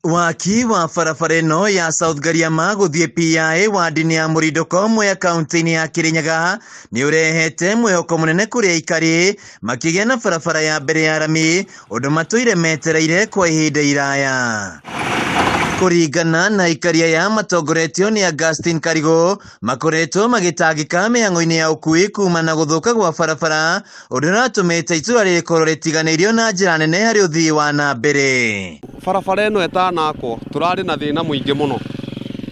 Waki wa barabara ĩno ya South Gariama gũthiĩ PIA wadi-inĩ ya Mũrindũko Mwea kaunti-inĩ ya Kĩrĩnyaga nĩ ũrehete mwĩhoko mũnene kũrĩ aikari makĩgĩa na barabara ya mbere ya rami ũndũ matũire metereire kwa ihinda iraya. Kũringana na aikari aya matongoretio nĩ Augustine Karigũ makoretwo magĩtangĩka mĩhang'o-inĩ ya ũkui kuma na gũthũka gwa barabara ũndũ ũratũmĩte itũra rĩkorwo rĩtiganĩirio na njĩra nene harĩ ũthii wa na mbere. Barabara ĩno ĩtanakwo tũrarĩ na thĩna mũingĩ mũno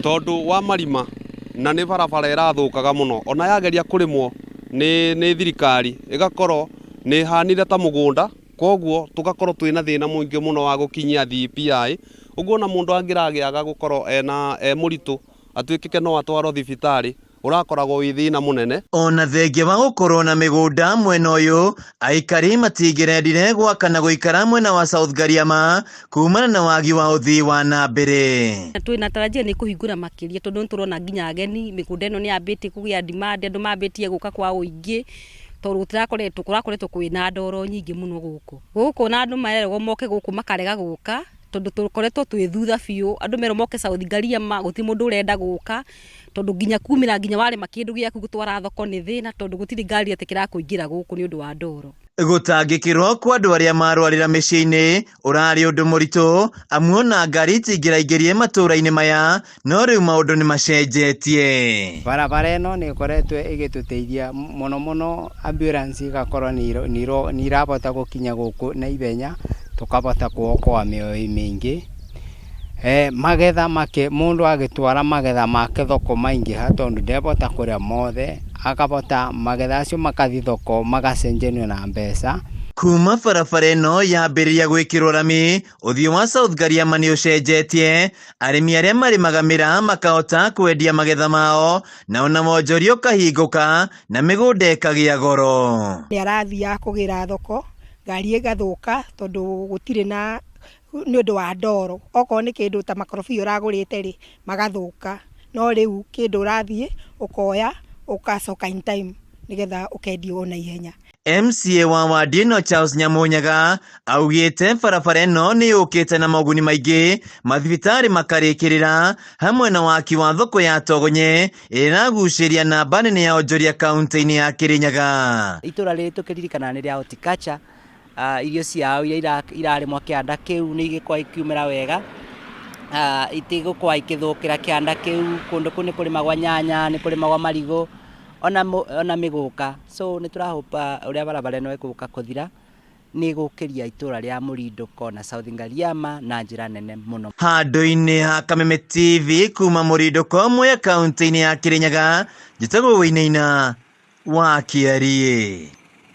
tondũ wa marima na nĩ barabara ĩrathũkaga mũno ona yageria kũrĩmwo nĩ, nĩ thirikari ĩgakorwo nĩ ĩhanire ta mũgũnda koguo tũgakorwo twĩna thĩna mũingĩ mũno wa gũkinyia TPI ũguo ona mũndũ angĩragĩaga gũkorwo ena e mũritũ atuĩkĩke no atwarwo thibitarĩ ũrakoragwo wĩ thĩna mũnene. Ona thengia wa gũkorwo na mĩgũnda mwena ũyũ, aikari matingĩrendire gwaka na gũikara mwena wa South Gariama kumana na wagi wa ũthii wa na mbere. Twĩna tarajia nĩ kũhingũra makĩria tondũ nĩ tũrona nginya ageni mĩgũnda ĩno nĩ yambĩtie kũgĩa demand andũ mambĩtie gũka kwa ũingĩ tondũ gũtirakoretwo kũrakoretwo kwĩna ndoro nyingĩ mũno gũkũ. Gũkũ na andũ mareragwo moke gũkũ makarega gũka tondũ tũkoretwo twĩ thutha biũ andũ merwo moke South Gariama gũtirĩ mũndũ ũrenda gũka tondũ nginya kumĩra nginya warĩma kĩndũ gĩaku gũtwara thoko nĩ thĩna tondũ gũtirĩ ngari ĩretĩkĩra kũingĩra gũkũ nĩ ũndũ wa ndoro. Gũtangĩkĩrwo kwa andũ arĩa marwarĩra mĩciĩ-inĩ ũrarĩ ũndũ mũritũ amu ona ngari itingĩraingĩrie matũũra-inĩ maya no rĩu maũndũ nĩ macenjetie. Barabara ĩno nĩ ĩkoretwo ĩgĩtũteithia mũno mũno ambulance igakorwo nĩ irahota gũkinya gũkũ na ihenya tũkahota kuokoa mĩoyo mĩingĩ. Magetha make mũndũ agĩtwara magetha make thoko maingĩha tondũ ndebota kũrĩa mothe, akabota magetha acio makathiĩ thoko magacenjanio na mbeca. Kuma barabara ĩno yambĩrĩria gwĩkĩrwo rami, ũthiũ wa South Gariama nĩ ũcenjetie, arĩmi arĩa marĩmaga mĩraa makahota kwendia magetha mao, na ona wonjoria ũkahingũka na mĩgũnda ĩkagĩa goro. Nĩ arathiaga kũgĩra thoko, ngari ĩgathũka tondũ gũtirĩ na nĩ ũndũ wa ndoro. Okorwo nĩ kĩndũ ta makorobia ũragũrĩte rĩ, magathũka. No rĩu kĩndũ ũrathiĩ ũkoya ũgacoka in time nĩgetha ũkendia o naihenya. MCA wa wadi ĩno Charles Nyamunyaga augĩte barabara ĩno nĩ yũkĩte na moguni maingĩ, mathibitarĩ makarĩkĩrĩra hamwe na waki wa thoko ya Togonye ĩrĩa ĩragucĩrĩria namba nene ya onjoria kaunti-inĩ ya Kĩrĩnyaga. Itũra rĩrĩ tũkĩririkana nĩ rĩa horticulture, irio ciao iria irarĩmwo kĩanda kĩu nĩ igĩkoragwo ikiumĩra wega, itigũkorwo ikĩthũkĩra kĩanda kĩu, kũndũ kũu nĩ kũrĩmagwo nyanya, nĩ kũrĩmagwo marigũ, ona mĩgũka. So nĩ tũra hope ũrĩa barabara ĩno ĩgũka kũthira, nĩ ĩgũkĩria itũra rĩa Mũrindũko na South Ngariama na njĩra nene mũno. Handũ-inĩ ha Kameme TV kuma Mũrindũko Mwea kaunti-inĩ ya Kĩrĩnyaga, njĩtagwo Wainaina wa Kĩariĩ.